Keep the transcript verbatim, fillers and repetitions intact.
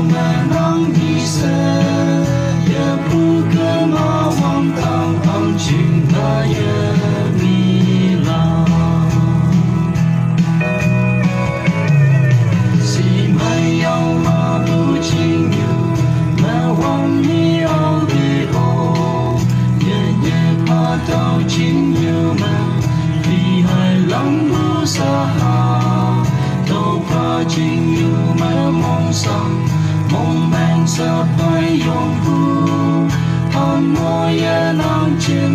Mă nang di se, ye pu ke ma wang tang ang ching na ye mi la. Si mă yau ma bu ching yu, mă wang mi au di o. Ye ye pa tau ching yu mă, di hai lam bu sa ha. Tau pa ching yu mă mong sang, mong meng sa pai yong bu. Han mo ye nang ching